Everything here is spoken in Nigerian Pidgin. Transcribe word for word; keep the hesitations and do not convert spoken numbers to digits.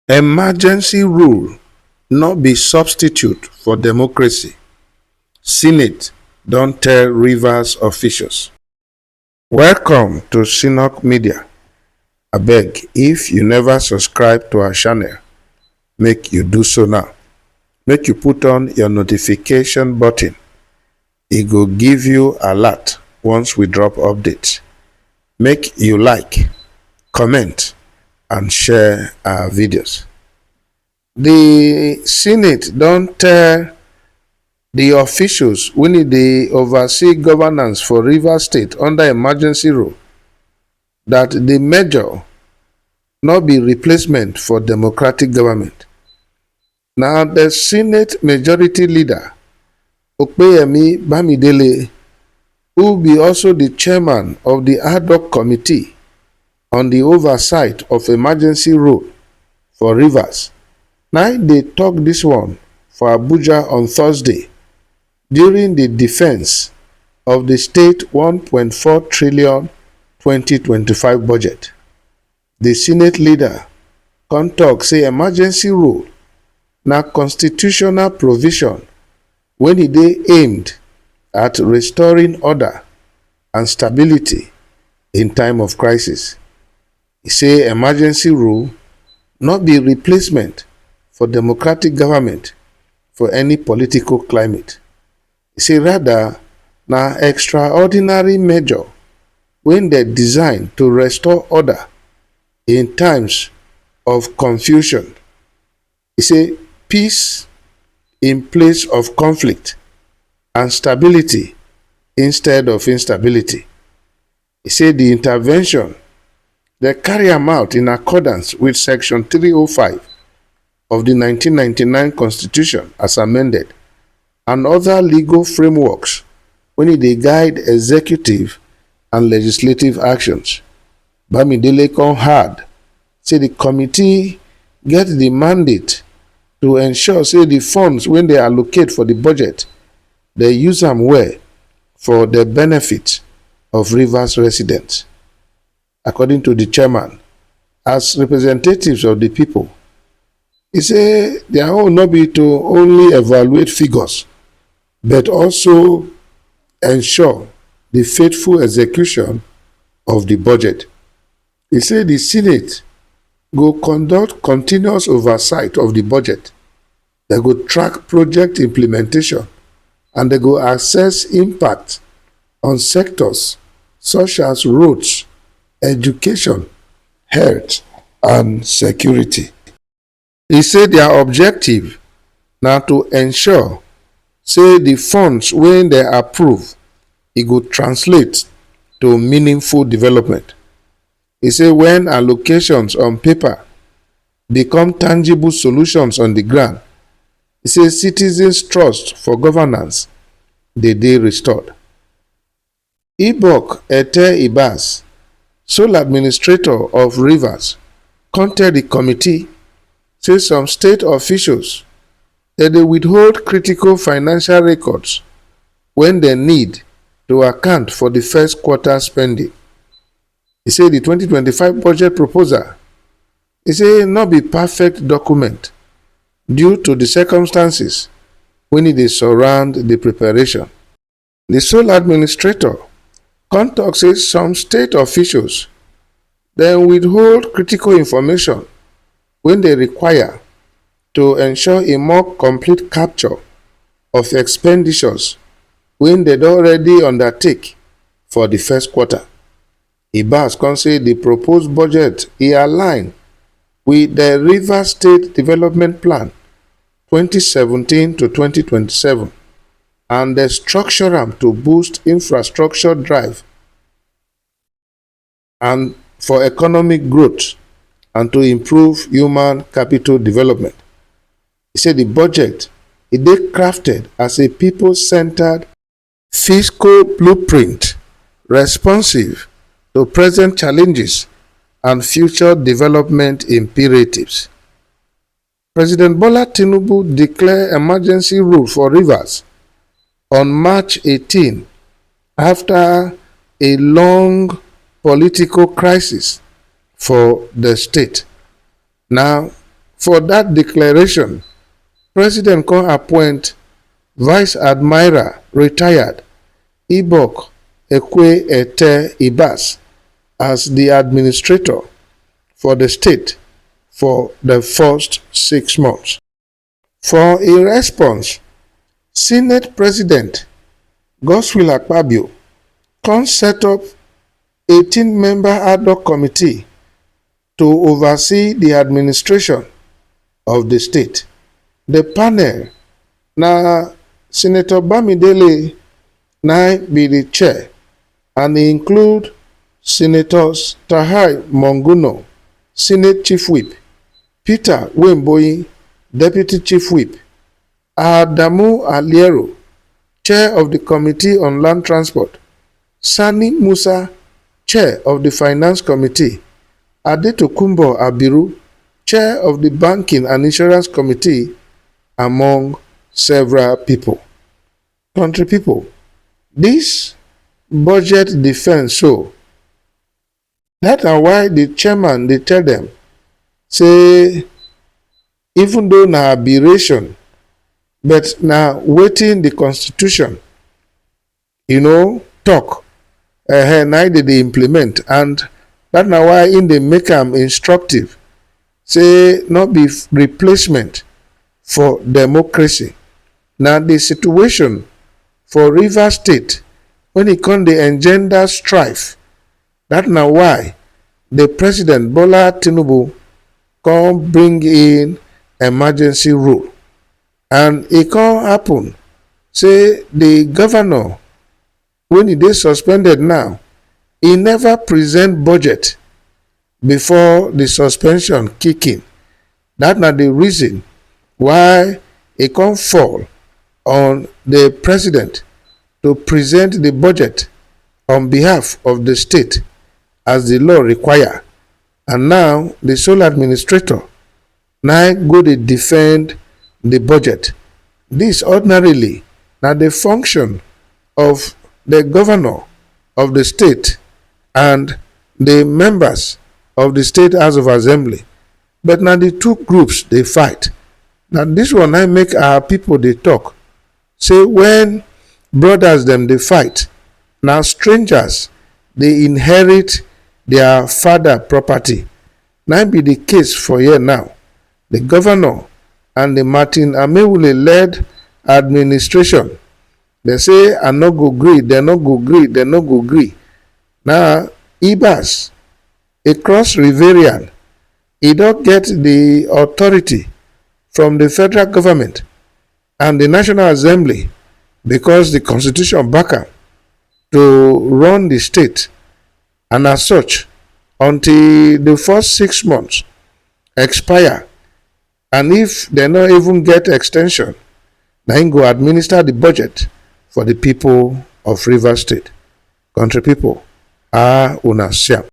Emergency rule no be substitute for democracy, Senate don tell Rivers officials. Welcome to Synok Media. Abeg, if you never subscribe to our channel, make you do so now. Make you put on your notification button. E go give you alert once we drop update. Make you like, comment, and share our videos. The Senate don tell the officials wey dey oversee governance for Rivers State under emergency rule that the measure no be replacement for democratic government. Na the Senate Majority Leader, Opeyemi Bamidele, who be also the chairman of the ad hoc committee on the oversight of emergency rule for Rivers, na im dey talk this one for Abuja on Thursday during the defense of the state one point four trillion twenty twenty-five budget. The Senate leader come talk say emergency rule na constitutional provision wey e dey aimed at restoring order and stability in time of crisis. E say emergency rule no be replacement for democratic government for any political climate. E say rather na extraordinary measure wey dem design to restore order in times of confusion. E say peace in place of conflict and stability instead of instability. E say the intervention dem carry am out in accordance with Section three oh five of the nineteen ninety-nine Constitution as amended and other legal frameworks wey e dey guide executive and legislative actions. Bamidele come add say the committee get the mandate to ensure say the funds wey dem allocate for the budget, dem use am well for the benefit of Rivers residents. According to the chairman, as representatives of the people, e say their own no be to only evaluate figures, but also ensure the faithful execution of the budget. E say the Senate go conduct continuous oversight of the budget. Dem go track project implementation and dem go assess impact on sectors such as roads, education, health, and security. E say their objective na to ensure say the funds wey dem approve, e go translate to meaningful development. E say when allocations on paper become tangible solutions on the ground, e say citizens' trust for governance dey dey restored. Ibok Ete Ibas, sole administrator of Rivers, come tell the committee say some state officials dem dey withhold critical financial records wey dem need to account for the first quarter spending. E say the twenty twenty-five budget proposal, e say no be perfect document due to the circumstances wey e dey surround the preparation. The sole administrator come talk say some state officials dem withhold critical information wey dem require to ensure a more complete capture of expenditures wey dem don already undertake for the first quarter. Ibas come say the proposed budget e align with the Rivers State Development Plan twenty seventeen to twenty twenty-seven and dem structure am to boost infrastructure drive and for economic growth and to improve human capital development. E say the budget e dey crafted as a people-centered fiscal blueprint responsive to present challenges and future development imperatives. President Bola Tinubu declare emergency rule for Rivers on March eighteen after a long political crisis for the state. Now, For that declaration, President come appoint Vice Admiral retired Ibok Ekwe Ete Ibas as the administrator for the state for the first six months. For a response, Senate President Godswill Akpabio come set up eighteen member ad hoc committee to oversee the administration of the state. The panel na Senator Bamidele na be the chair, and e include Senators Tahai Monguno, Senate Chief Whip, Peter Wemboyi, Deputy Chief Whip, Adamu Aliero, Chair of the Committee on Land Transport, Sani Musa, Chair of the Finance Committee, Adetokunbo Abiru, Chair of the Banking and Insurance Committee, among several people. Country people, this budget defense so, that na why the chairman dey tell them say, even though na aberration, but na wetin the constitution, you know, talk, uh, na they dey implement, and that na why im dey make am instructive, say no be replacement for democracy. Na the situation for Rivers State when e come dey engender strife, that na why the President Bola Tinubu come bring in emergency rule. And e come happen say the governor, when e dey suspended now, e never present budget before the suspension kick in. That na the reason why e come fall on the president to present the budget on behalf of the state as the law require. And now the sole administrator na go dey defend the budget. This ordinarily na the function of the governor of the state and the members of the State House of Assembly. But na the two groups dey fight. Na this one na make our people dey talk say when brothers dem dey fight, na strangers dey inherit their father property. Na be the case for here now. The governor and the Martin Amaewhule led administration, they say, "I no go gree, they no go gree, they no go gree." Now, Ibas, a cross Riverian, e don get the authority from the federal government and the National Assembly, because the constitution back am to run the state, and as such, until the first six months expire, and if they no even get extension, na im go administer the budget for the people of Rivers State. Country people, ah, una see am.